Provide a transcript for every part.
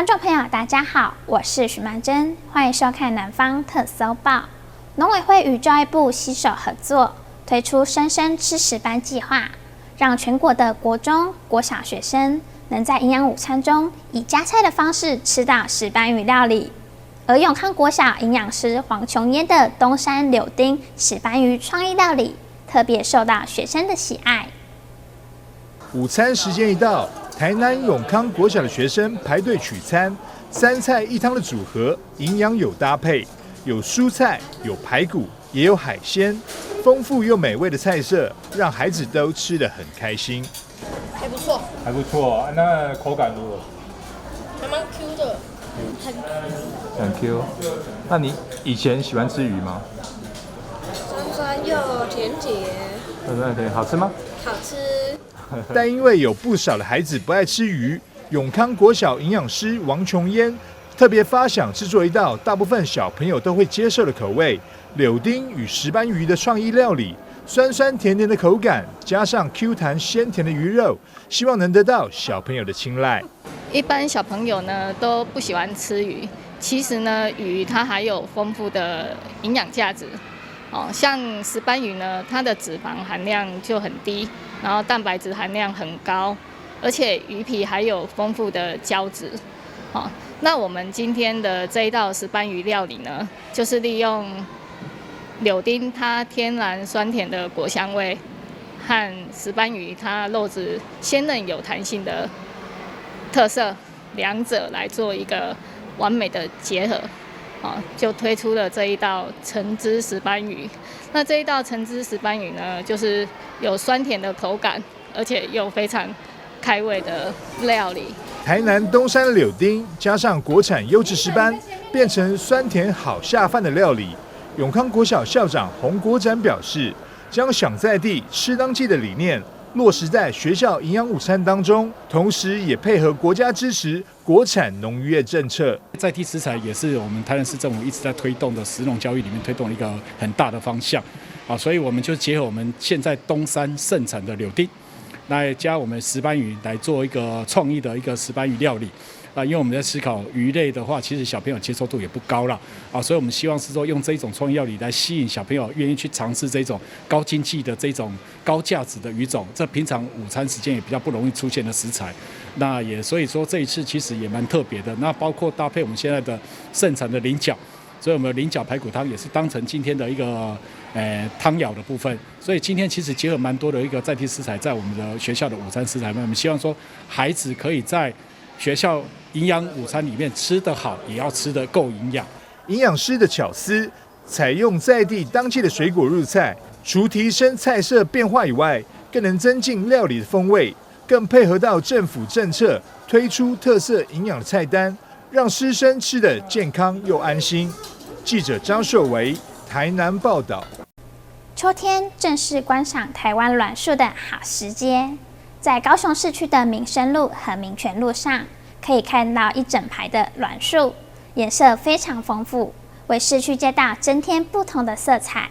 觀眾朋友，大家好，我是許曼珍，歡迎收看《南方特搜報》。農委會與教育部攜手合作，推出“生生吃石斑”計劃，讓全國的國中、國小學生能在營養午餐中以加菜的方式吃到石斑魚料理。而永康國小營養師黃瓊嫣的東山柳丁石斑魚創意料理，特別受到學生的喜愛。午餐時間一到，台南永康國小的學生排隊取餐，三菜一湯的組合，營養有搭配，有蔬菜，有排骨，也有海鮮，豐富又美味的菜色，讓孩子都吃得很開心。還不錯，還不錯。那口感如何？還蠻 Q 的，很 Q。很 Q。那你以前喜歡吃魚嗎？酸酸又甜甜。酸酸甜，好吃嗎？好吃。但因為有不少的孩子不愛吃魚，永康國小營養師王瓊嫣特別發想製作一道大部分小朋友都會接受的口味——柳丁與石斑魚的創意料理。酸酸甜甜的口感，加上 Q 彈鮮甜的魚肉，希望能得到小朋友的青睞。一般小朋友呢都不喜歡吃魚，其實呢魚它還有豐富的營養價值。哦，像石斑魚呢，它的脂肪含量就很低，然後蛋白質含量很高，而且魚皮還有豐富的膠質。哦，那我們今天的這一道石斑魚料理呢，就是利用柳丁它天然酸甜的果香味，和石斑魚它肉質鮮嫩有彈性的特色，兩者來做一個完美的結合。啊，就推出了這一道橙汁石斑魚。那這一道橙汁石斑魚呢，就是有酸甜的口感，而且又非常開胃的料理。台南東山柳丁加上國產優質石斑，變成酸甜好下飯的料理。永康國小校長洪國展表示，將想在地吃當季的理念落實在學校營養午餐當中，同時也配合國家支持國產農漁業政策。在地食材也是我們台南市政府一直在推動的食農教育裡面推動一個很大的方向啊，所以我們就結合我們現在東山盛產的柳丁，來加我們石斑魚來做一個創意的一個石斑魚料理。啊，因為我們在思考魚類的話，其實小朋友接受度也不高了啊，所以我們希望是說用這種創意料理來吸引小朋友願意去嘗試這種高經濟的這種高價值的魚種，這平常午餐時間也比較不容易出現的食材。那也所以說這一次其實也蠻特別的。那包括搭配我們現在的盛產的菱角，所以我們菱角排骨湯也是當成今天的一個湯餚的部分。所以今天其實結合蠻多的一個在地食材在我們的學校的午餐食材面，我們希望說孩子可以在學校營養午餐裡面吃得好，也要吃得夠營養。營養師的巧思，採用在地當季的水果入菜，除提升菜色變化以外，更能增進料理的風味，更配合到政府政策推出特色營養的菜單，讓師生吃得健康又安心。記者張秀維台南報道。秋天正是觀賞台灣欒樹的好時節，在高雄市區的民生路和民權路上，可以看到一整排的欒樹，顏色非常豐富，為市區街道增添不同的色彩。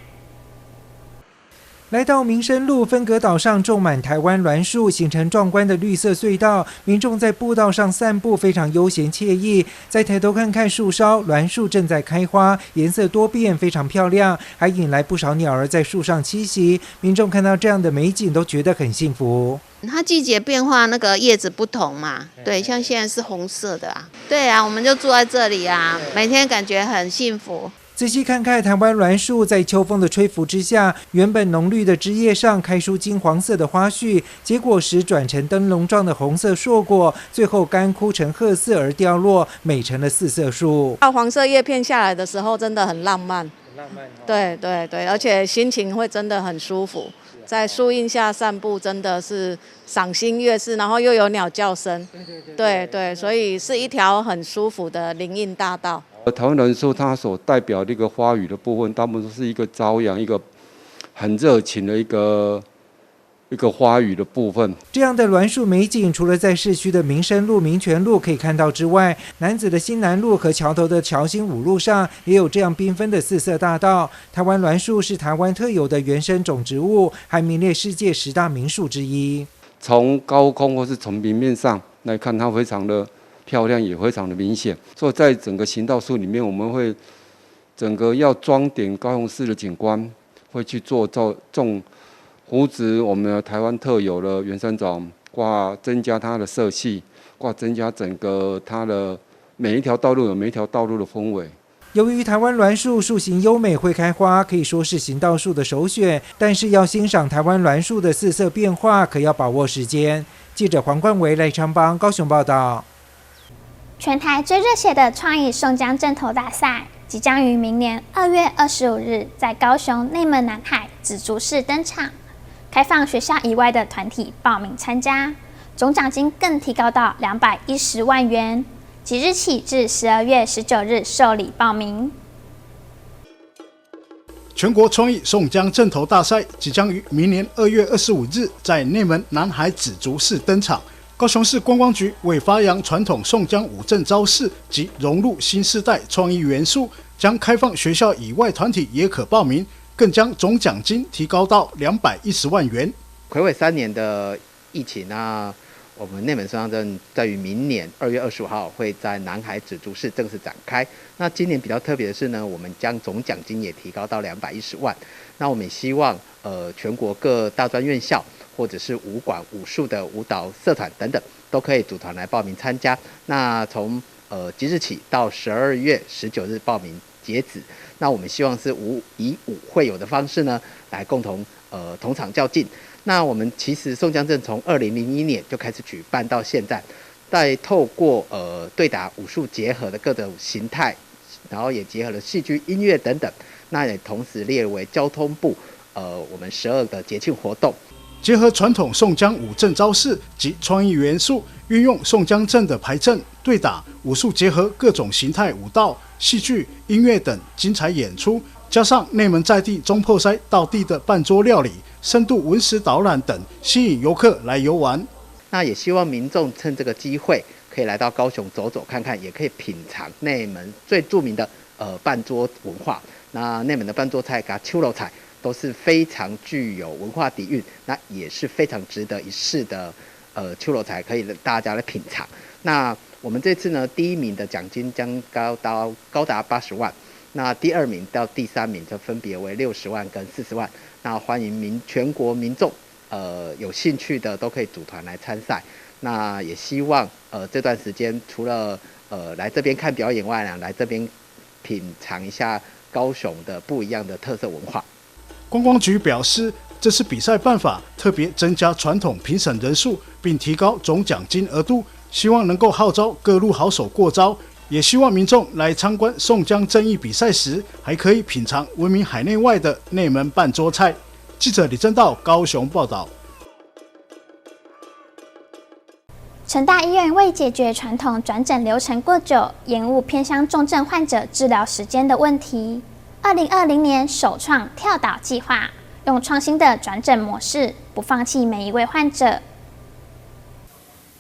來到民生路分隔島上，種滿台灣欒樹，形成壯觀的綠色隧道。民眾在步道上散步，非常悠閒愜意。再抬頭看看樹梢，欒樹正在開花，顏色多變，非常漂亮，還引來不少鳥兒在樹上棲息。民眾看到這樣的美景，都覺得很幸福。它季節變化，那個葉子不同嘛，對，像現在是紅色的啊。對啊，我們就住在這裡啊，每天感覺很幸福。仔細看看台灣欒樹，在秋風的吹拂之下，原本濃綠的枝葉上開出金黃色的花序，結果實轉成燈籠狀的紅色碩果，最後乾枯成褐色而掉落，美成了四色樹。到黃色葉片下來的時候，真的很浪漫。浪漫。對對對，而且心情會真的很舒服，在樹蔭下散步真的是賞心悅事，然後又有鳥叫聲。對對對。對對，所以是一條很舒服的林蔭大道。台灣欒樹它所代表的一個花語的部分，大部分都是一個朝陽、一個很熱情的一個花語的部分。這樣的欒樹美景，除了在市區的民生路、民權路可以看到之外，楠梓的新南路和橋頭的橋新五路上也有這樣繽紛的四色大道。台灣欒樹是台灣特有的原生種植物，還名列世界十大名樹之一。從高空或是從平面上來看，它非常的漂亮，也非常的明显。所以在整个行道树里面，我們會整個要裝點高雄市的景觀，會去做造種扶植我們的台灣特有的原生種，掛增加它的色系，掛增加整個它的每一條道路有每一條道路的風味。由於台灣欒樹樹形優美，會開花，可以說是行道樹的首選。但是要欣賞台灣欒樹的四色變化，可要把握時間。記者黃冠維、賴昌邦高雄報道。全台最熱血的創意宋江陣頭大賽，即將於明年2月25日在高雄內門南海紫竹市登場，開放學校以外的團體報名參加，總獎金更提高到210萬元。即日起至12月19日受理報名。全國創意宋江陣頭大賽即將於明年2月25日在內門南海紫竹市登場。高雄市觀光局為發揚傳統宋江舞陣招式及融入新世代創意元素，將開放學校以外團體也可報名，更將總獎金提高到210萬元。睽違3年的疫情啊，我們內門宋江陣在於明年2月25號會在南海紫竹市正式展開。那今年比較特別的是呢，我們將總獎金也提高到210萬。那我們也希望全國各大專院校或者是武館、武術的舞蹈社團等等，都可以組團來報名參加。那從即日起到12月19日報名截止。那我們希望是以武會友的方式呢，來共同同場較勁。那我們其實宋江陣從2001年就開始舉辦到現在，在透過對打武術結合的各種形態，然後也結合了戲劇、音樂等等，那也同時列為交通部我們12個節慶活動。結合傳統宋江舞陣招式及創意元素，運用宋江陣的排陣、對打、武術結合各種形態舞蹈、戲劇、音樂等精彩演出，加上內門在地總鋪師道地的辦桌料理、深度文史導覽等，吸引遊客來遊玩。那也希望民眾趁這個機會可以來到高雄走走看看，也可以品嘗內門最著名的辦桌文化。那內門的辦桌菜佮手路菜都是非常具有文化底蘊，那也是非常值得一試的手路菜，可以大家來品嘗。那我們這次呢，第一名的獎金將高達80萬，那第二名到第三名就分別為60萬跟40萬。那歡迎全國民眾，有興趣的都可以組團來參賽。那也希望這段時間除了來這邊看表演外呢，來這邊品嘗一下高雄的不一樣的特色文化。觀光局表示，這次比賽辦法特別增加傳統評審人數，並提高總獎金額度，希望能夠號召各路好手過招，也希望民眾來參觀宋江陣藝比賽時，還可以品嘗聞名海內外的內門辦桌菜。記者李正道高雄報道。成大醫院為解決傳統轉診流程過久、延誤偏鄉重症患者治療時間的問題，2020年首創跳島計劃，用創新的轉診模式，不放棄每一位患者。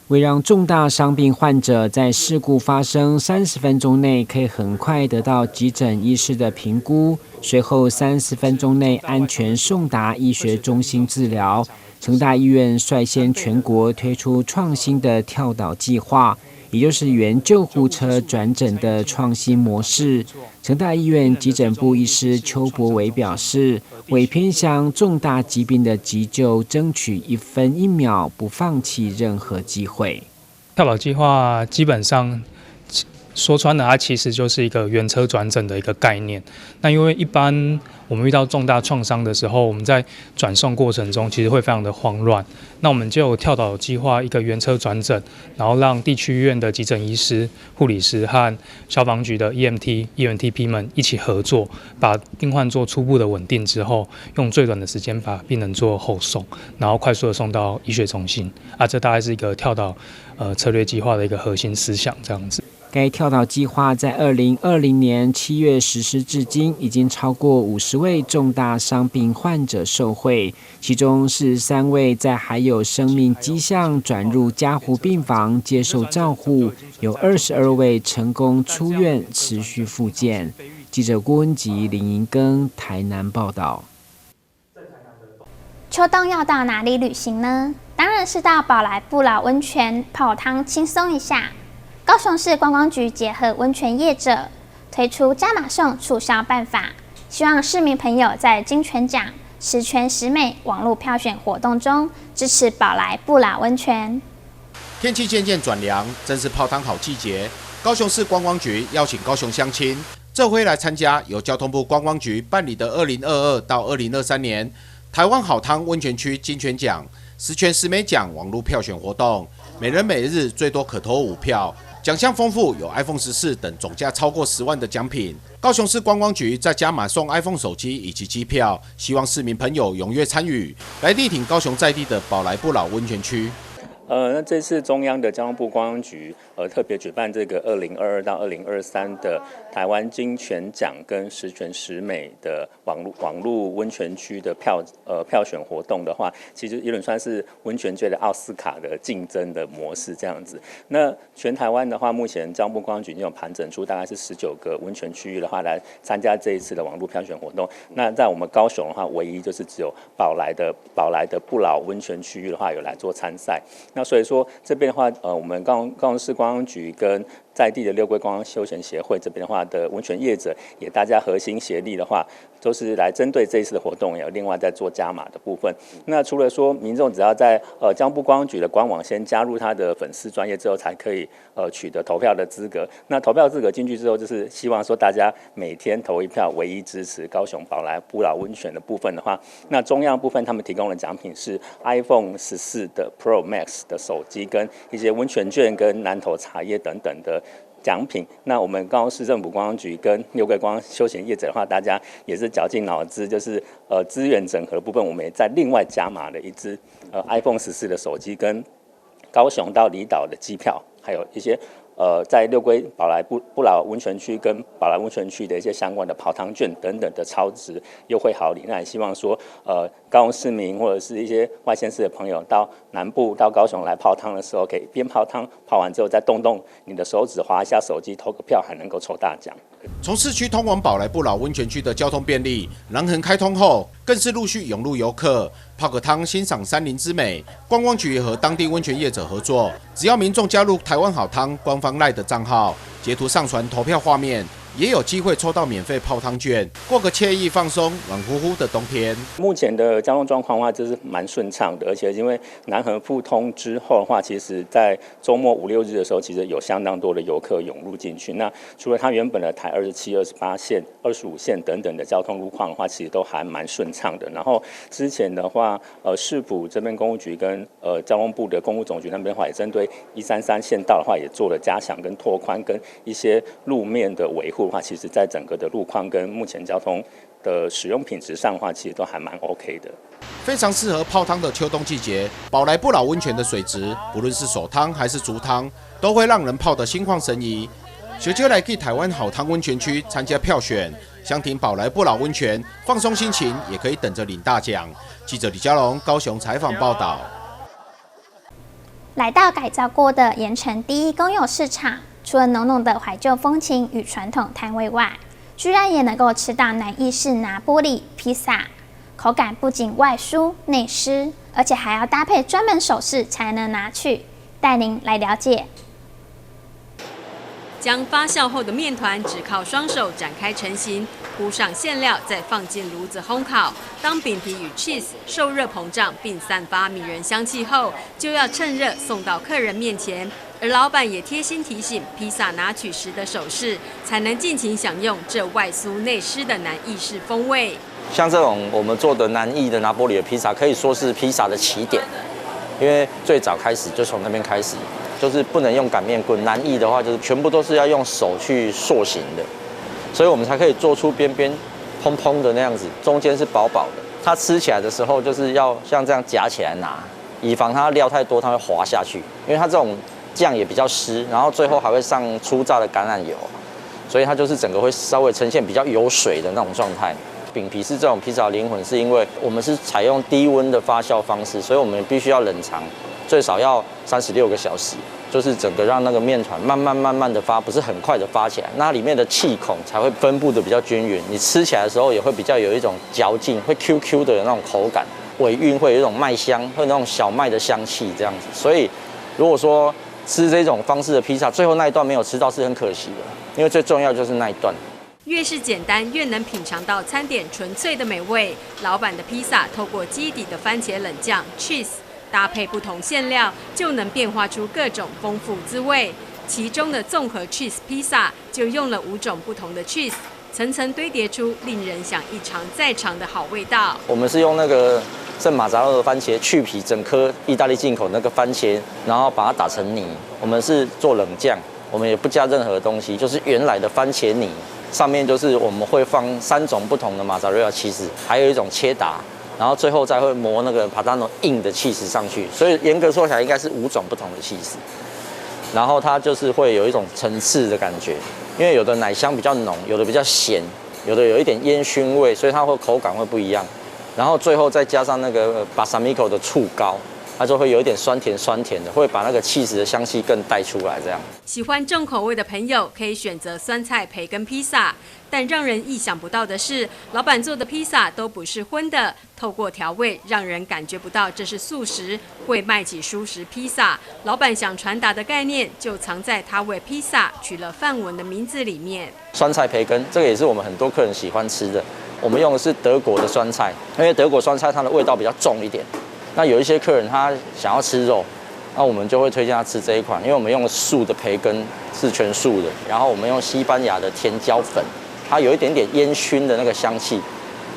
為讓重大傷病患者在事故發生30分鐘內可以很快得到急診醫師的評估，隨後30分鐘內安全送達醫學中心治療。成大醫院率先全國推出創新的跳島計劃，也就是原救護車轉診的創新模式。成大醫院急診部醫師邱柏維表示，為偏鄉重大疾病的急救爭取一分一秒，不放棄任何機會。跳島計劃基本上說穿了，它其實就是一個原車轉診的一個概念。那因為一般我們遇到重大創傷的時候，我們在轉送過程中其實會非常的慌亂。那我們就跳島計劃一個原車轉診，然後讓地區醫院的急診醫師、護理師和消防局的 EMT、EMTP 們一起合作，把病患做初步的穩定之後，用最短的時間把病人做後送，然後快速的送到醫學中心。啊，這大概是一個跳島策略計劃的一個核心思想，這樣子。該跳島計劃在2020年7月實施至今，已經超過50位重大傷病患者受惠，其中43位在還有生命跡象轉入加護病房接受照護，有22位成功出院持續復健。記者郭文吉、林銀庚台南報道。秋冬要到哪裡旅行呢？當然是到寶來不老溫泉泡湯輕鬆一下。高雄市观光局结合温泉业者，推出加码送促销办法，希望市民朋友在金泉奖十全十美网路票选活动中支持宝来不老温泉。天气渐渐转凉，正是泡汤好季节。高雄市观光局邀请高雄乡亲这回来参加由交通部观光局办理的2022到2023年台湾好汤温泉区金泉奖十全十美奖网路票选活动，每人每日最多可投5票。奖项丰富，有 iPhone 14等总价超过10万的奖品。高雄市观光局再加码送 iPhone 手机以及机票，希望市民朋友踊跃参与，来力挺高雄在地的宝来不老温泉区。那这次中央的交通部观光局特别举办这个2022到2023的台湾金泉奖跟十全十美的网路温泉区的票选活动的话，其实有点算是温泉界的奥斯卡的竞争的模式这样子。那全台湾的话，目前交通部观光局已经有盘整出大概是19个温泉区域的话来参加这一次的网路票选活动。那在我们高雄的话，唯一就是只有宝来的不老温泉区域的话有来做参赛。那所以说这边的话，我们高雄市观光局跟在地的六龟观光休闲协会这边的话的温泉业者，也大家合心协力的话，都是来针对这一次的活动，有另外在做加码的部分。那除了说民众只要在交通部观光局的官网先加入他的粉丝专页之后，才可以取得投票的资格。那投票资格进去之后，就是希望说大家每天投一票，唯一支持高雄宝来不老温泉的部分的话，那中央部分他们提供的奖品是 iPhone 14的 Pro Max 的手机，跟一些温泉券、跟南投茶叶等等的奖品。那我们高雄市政府观光局跟六龟观光休闲业者的话，大家也是绞尽脑汁，就是资源整合的部分，我们也在另外加码了一支iPhone 十四的手机，跟高雄到离岛的机票，还有一些在六龟宝来不老温泉区跟宝来温泉区的一些相关的泡汤券等等的超值优惠好礼。那也希望说，高雄市民或者是一些外县市的朋友到南部到高雄来泡汤的时候，可以边泡汤，泡完之后再动动你的手指，滑一下手机，投个票，还能够抽大奖。从市区通往宝来不老温泉区的交通便利，南横开通后，更是陆续涌入游客泡个汤，欣赏山林之美。观光局和当地温泉业者合作，只要民众加入台湾好汤官方 LINE 的账号，截图上传投票画面，也有机会抽到免费泡汤券，过个惬意放松、暖乎乎的冬天。目前的交通状况的话，就是蛮顺畅的，而且因为南横复通之后的话，其实在周末五六日的时候，其实有相当多的游客涌入进去。那除了它原本的台27、28线、25线等等的交通路况的话，其实都还蛮顺畅的。然后之前的话，市府这边公务局跟交通部的公务总局那边的话，也针对133县道的话，也做了加强跟拓宽，跟一些路面的维护的话，其实在整个的路况跟目前交通的使用品质上的话，其实都还蛮 OK 的。非常适合泡汤的秋冬季节，宝来不老温泉的水质，不论是手汤还是足汤，都会让人泡得心旷神怡。小秋来去台湾好汤温泉区参加票选，相挺宝来不老温泉，放松心情，也可以等着领大奖。记者李佳龙高雄采访报道。来到改造过的盐埕第一公有市场，除了浓浓的怀旧风情与传统摊位外，居然也能够吃到南意式拿坡里披萨，口感不仅外酥内湿，而且还要搭配专门手势才能拿取。带您来了解。将发酵后的面团只靠双手展开成型，铺上馅料，再放进炉子烘烤。当饼皮与 cheese 受热膨胀并散发迷人香气后，就要趁热送到客人面前。而老板也贴心提醒，披萨拿取时的手势，才能尽情享用这外酥内湿的南意式风味。像这种我们做的南意的拿坡里的披萨，可以说是披萨的起点，因为最早开始就从那边开始。就是不能用擀面棍，南意的话就是全部都是要用手去塑形的，所以我们才可以做出边边蓬蓬的那样子，中间是薄薄的。它吃起来的时候就是要像这样夹起来拿，以防它料太多它会滑下去。因为它这种酱也比较湿，然后最后还会上初榨的橄榄油，所以它就是整个会稍微呈现比较有水的那种状态。饼皮是这种披萨的灵魂，是因为我们是采用低温的发酵方式，所以我们必须要冷藏，最少要36个小时。就是整个让那个面团慢慢慢慢的发，不是很快的发起来，那里面的气孔才会分布的比较均匀，你吃起来的时候也会比较有一种嚼劲，会 Q Q 的那种口感，尾韵会有一种麦香，会那种小麦的香气这样子。所以，如果说吃這種方式的披薩，最後那一段沒有吃到是很可惜的，因為最重要就是那一段。越是簡單，越能品嘗到餐點純粹的美味。老闆的披薩透過基底的番茄冷醬 cheese 搭配不同餡料，就能變化出各種豐富滋味。其中的綜合 cheese 披薩就用了5種不同的 cheese，層層堆疊出令人想一嘗再嘗的好味道。我們是用那個聖馬扎洛的番茄去皮，整顆意大利進口那個番茄，然後把它打成泥。我們是做冷醬，我們也不加任何東西，就是原來的番茄泥。上面就是我們會放3種不同的馬扎瑞拉起司，還有一種切達，然後最後再會磨那個帕達諾硬的起司上去。所以嚴格說起來，應該是5種不同的起司。然後它就是會有一種層次的感覺，因為有的奶香比較濃，有的比較鹹，有的有一點煙燻味，所以它會口感會不一樣。然後最後再加上那個巴薩米可的醋膏，它就會有一點酸甜酸甜的，會把那個起司的香氣更帶出來。這樣。喜歡重口味的朋友可以選擇酸菜培根披薩，但讓人意想不到的是，老闆做的披薩都不是葷的，透過調味讓人感覺不到這是素食。會賣起蔬食披薩，老闆想傳達的概念就藏在他為披薩取了梵文的名字裡面。酸菜培根，這個也是我們很多客人喜歡吃的。我們用的是德國的酸菜，因為德國酸菜它的味道比較重一點。那有一些客人他想要吃肉，那我們就會推薦他吃這一款，因為我們用素的培根是全素的，然後我們用西班牙的甜椒粉，它有一點點煙燻的那個香氣，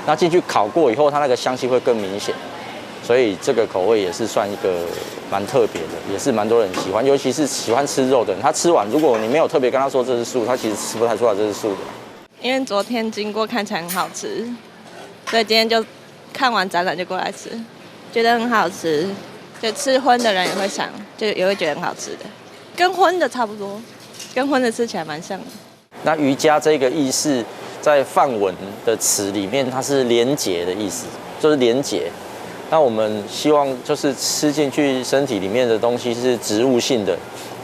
那進去烤過以後，它那個香氣會更明顯，所以這個口味也是算一個蠻特別的，也是蠻多人喜歡，尤其是喜歡吃肉的人，他吃完如果你沒有特別跟他說這是素，他其實吃不太出來這是素的。因為昨天經過看起來很好吃，所以今天就看完展覽就過來吃。覺得很好吃，就吃葷的人也會想，就也會覺得很好吃的，跟葷的差不多，跟葷的吃起來蠻像的。那瑜伽這個意思，在梵文的詞裡面，它是連結的意思，就是連結。那我們希望就是吃進去身體裡面的東西是植物性的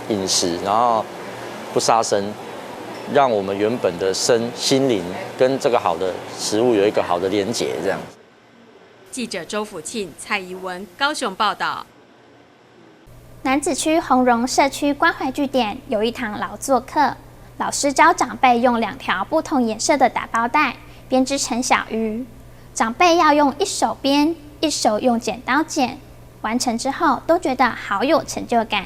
飲食，然後不殺生，讓我們原本的身心靈跟這個好的食物有一個好的連結，這樣。記者周福慶、蔡怡文高雄報道。楠梓區紅榮社區關懷據點有一堂勞作課，老師教長輩用2條不同顏色的打包袋編織成小魚，長輩要用一手編，一手用剪刀剪，完成之後都覺得好有成就感。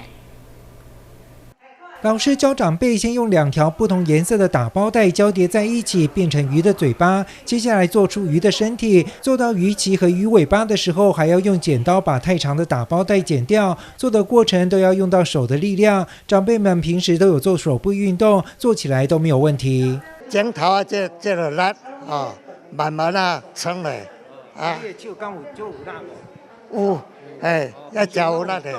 老師教長輩先用2條不同顏色的打包袋交疊在一起，變成魚的嘴巴。接下來做出魚的身體，做到魚鰭和魚尾巴的時候，還要用剪刀把太長的打包袋剪掉。做的過程都要用到手的力量。長輩們平時都有做手部運動，做起來都沒有問題。剪頭啊，這個力哦，慢慢啊撐來啊。有。哎，要教那個。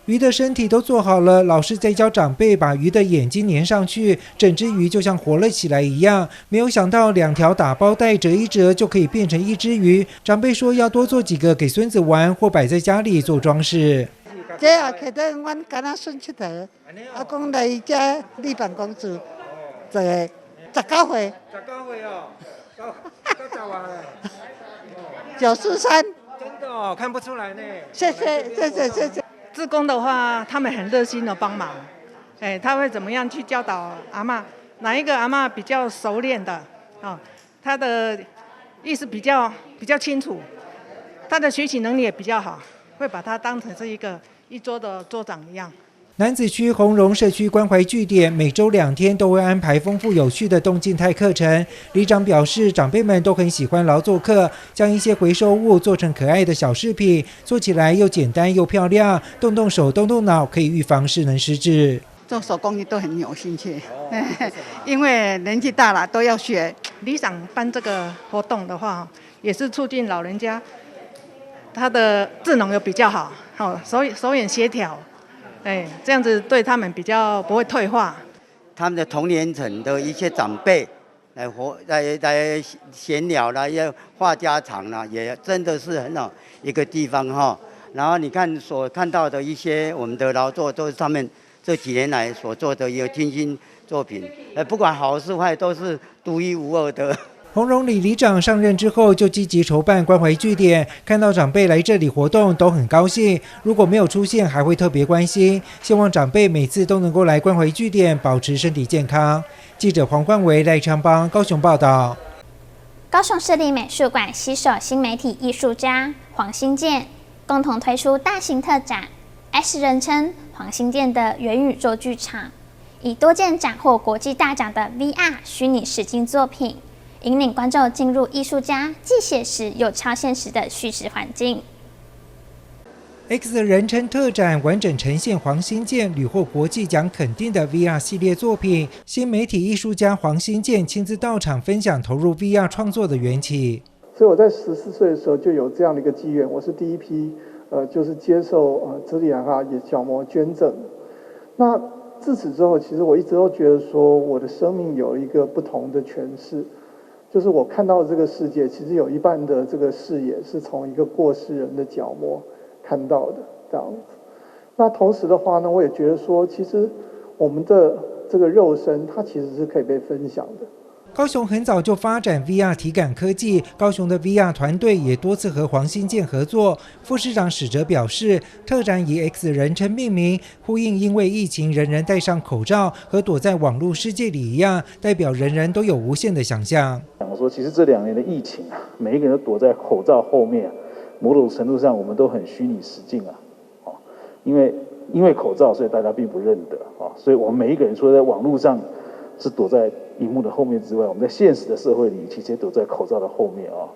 魚的身體都做好了，老師再教長輩把魚的眼睛粘上去，整隻魚就像活了起來一樣。沒有想到2條打包袋折一折就可以變成一隻魚。長輩說要多做幾個給孫子玩，或擺在家裡做裝飾。這也摕到阮囡仔孫𨑨迌，啊，講來遮你辦公室做的，19歲。19歲哦，93。真的哦，看不出來呢。謝謝謝謝謝謝。志工的話，他們很熱心的幫忙，哎，他會怎麼樣去教導阿嬤？哪一個阿嬤比較熟練的啊？他的意思比較清楚，他的學習能力也比較好，會把他當成是一桌的桌長一樣。楠梓區紅榮社區關懷據點每週2天都會安排豐富有趣的動靜態課程。里長表示，長輩們都很喜歡勞作課，將一些回收物做成可愛的小飾品，做起來又簡單又漂亮，動動手、動動腦，可以預防失能失智。做手工藝都很有興趣，因為年紀大了都要學。里長辦這個活動的話，也是促進老人家他的智能又比較好，好手眼協調。哎，這樣子對他們比較不會退化。他們的同年層的一些長輩來活來來閒聊啦，也話家常啦，也真的是很好一個地方哈。然後你看所看到的一些我們的勞作，都是他們這幾年來所做的一個精心作品。不管好是壞，都是獨一無二的。洪荣里里长上任之后，就积极筹办关怀据点，看到长辈来这里活动都很高兴。如果没有出现，还会特别关心。希望长辈每次都能够来关怀据点，保持身体健康。记者黄冠维、赖昌邦高雄报道。高雄市立美术馆携手新媒体艺术家黄新建，共同推出大型特展《X 人称黄新建的元宇宙剧场》，以多件斩获国际大奖的 VR 虚拟实境作品，引领观众进入艺术家既写实又超现实的虚实环境。 X 人称特展完整呈现黄新建屡获国际奖肯定的 VR 系列作品。新媒体艺术家黄新建亲自到场分享投入 VR 创作的缘起。所以我在14岁的时候就有这样的一个机缘，我是第一批，就是接受斯里兰卡角膜捐赠。那自此之后，其实我一直都觉得说，我的生命有一个不同的诠释。就是我看到这个世界，其实有一半的这个视野是从一个过世人的角膜看到的这样子。那同时的话呢，我也觉得说，其实我们的这个肉身，它其实是可以被分享的。高雄很早就发展 VR 体感科技，高雄的 VR 团队也多次和黄新建合作。副市长史哲表示，特展以 X 人称命名，呼应因为疫情人人戴上口罩和躲在网络世界里一样，代表人人都有无限的想象。我说，其实这2年的疫情啊，每一个人都躲在口罩后面，某种程度上我们都很虚拟实境啊，哦，因为口罩，所以大家并不认得啊，所以我们每一个人除了在网络上是躲在荧幕的后面之外，我们在现实的社会里，其实也躲在口罩的后面啊。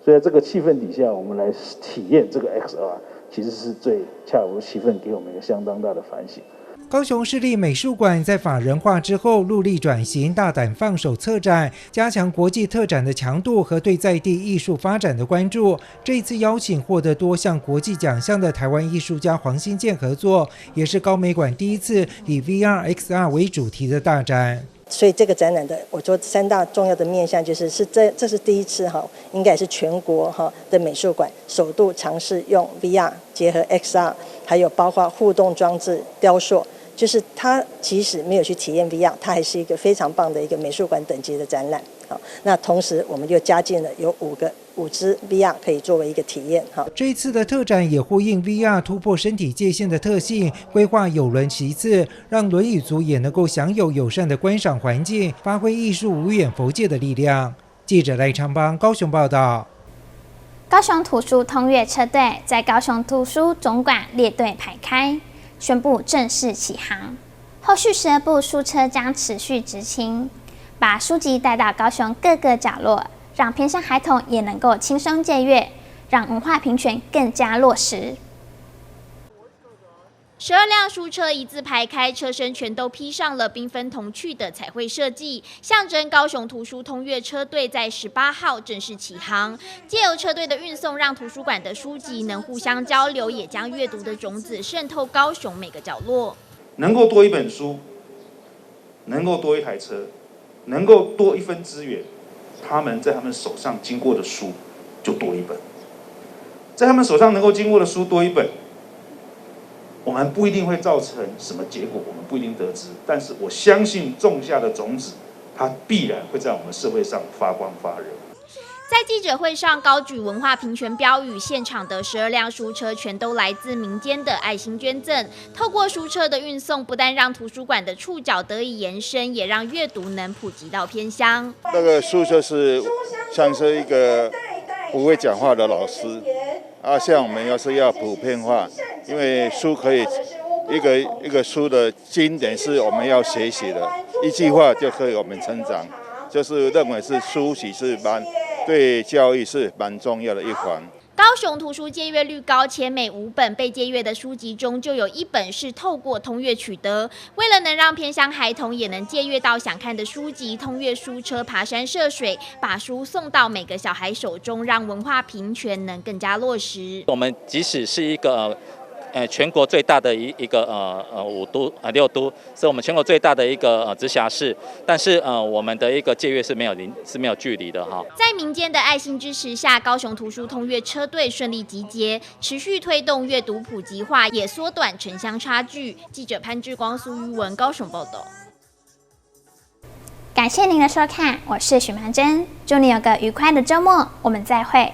所以在这个气氛底下，我们来体验这个 XR，其实是最恰如其分，给我们一个相当大的反省。高雄市立美术馆在法人化之后，陆力转型，大胆放手策展，加强国际特展的强度和对在地艺术发展的关注。这次邀请获得多项国际奖项的台湾艺术家黄新建合作，也是高美馆第一次以 VR、XR 为主题的大展。所以这个展览的，我说三大重要的面向，就是是这是第一次哈，应该也是全国哈的美术馆首度尝试用 VR 结合 XR，还有包括互动装置、雕塑，就是它即使没有去体验 VR，它还是一个非常棒的一个美术馆等级的展览。好，那同时我们又加进了有5支 VR 可以作为一个体验。哈，这一次的特展也呼应 VR 突破身体界限的特性，规划有轮席次，让轮椅族也能够享有友善的观赏环境，发挥艺术无远弗届的力量。记者赖昌邦高雄报道。高雄图书通阅车队在高雄图书总馆列队排开，宣布正式启航。后续12部书车将持续执勤，把书籍带到高雄各个角落，让偏乡孩童也能够轻松借阅，让文化平权更加落实。12辆书车一字排开，车身全都披上了缤纷童趣的彩绘设计，象征高雄图书通阅车队在18号正式启航。借由车队的运送，让图书馆的书籍能互相交流，也将阅读的种子渗透高雄每个角落。能够多一本书，能够多一台车，能够多一分资源，他们在他们手上经过的书就多一本，在他们手上能够经过的书多一本。我们不一定会造成什么结果，我们不一定得知，但是我相信种下的种子，它必然会在我们社会上发光发热。在记者会上高举文化平权标语，现场的12辆书车全都来自民间的爱心捐赠。透过书车的运送，不但让图书馆的触角得以延伸，也让阅读能普及到偏乡。那个书就是像是一个不会讲话的老师啊，像我们要是要普遍化，因为书可以一个一个书的经典是我们要学习的，一句话就可以我们成长，就是认为是书籍是蛮对教育是蛮重要的一环。高雄图书借阅率高，且每5本被借阅的书籍中就有一本是透过通阅取得。为了能让偏乡孩童也能借阅到想看的书籍，通阅书车爬山涉水，把书送到每个小孩手中，让文化平权能更加落实。我们即使是一个全国最大的一个5都啊6都，是我们全国最大的一个直辖市，但是我们的一个借阅是没有距离的哈。在民间的爱心支持下，高雄图书通阅车队顺利集结，持续推动阅读普及化，也缩短城乡差距。记者潘志光、苏玉文高雄报道。感謝您的收看，我是許曼珍，祝你有個愉快的週末，我們再會。